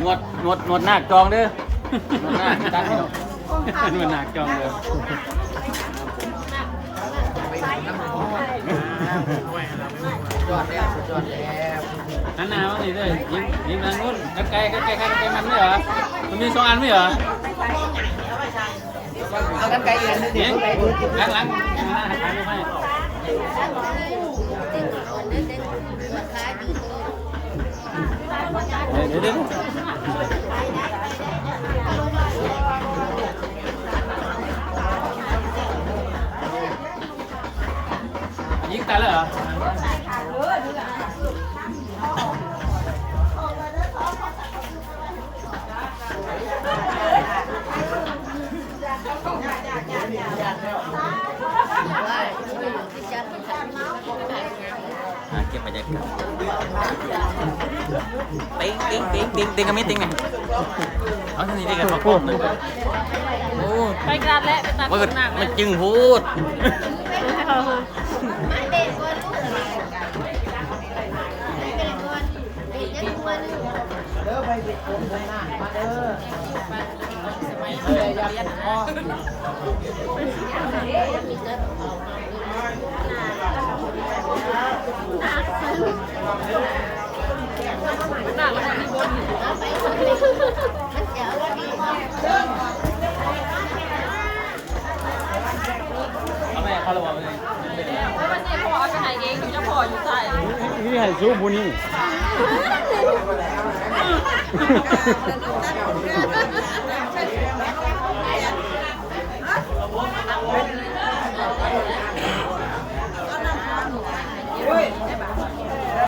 ໜວດ ໜວດ ໜວດນາກຈອງເດີ້ ໜວດນາກຕັດໃຫ້ເນາະ ໜວດນາກຈອງເດີ້. ຫັນໜ້າມານີ້ເດີ້ ຍິງ ຍິງທາງໂນ້ນ ກັນໄກ ກັນໄກໃຜກັນໄກມັນ ມີເຫລໍ? ມັນມີສອງອັນ ມີເຫລໍ? ເອົາກັນໄກອີກອັນໜຶ່ງ ນີ້ ຫຼັງໆ ເອົາໃຫ້ ເດີໆ ຍິງຕັດແລ້ວເຫລໍ? ອ່າ ເກັບບັນຍາກາດ ຕິງ ຕິງ ຕິງ ຕິງ ຕິງ ກະມີຕິງ ນີ້ ເອົາທາງນີ້ຕິ ກັບປອບ ໂອ້ ໄປກັນແຫຼະ ໄປຕັດ ເປີດ ໜັກ ມັນຈຶ່ງໂພດ. ເອົາແມ່ເຂົ້າລະບໍ່ມື້ນີ້? ເອົາໄປໃຫ້ເອງ ເຈົ້າພໍ່ຢູ່ໃສ? ນີ້ໃຫ້ຊູຜູ້ນີ້. ໂອ້ຍ.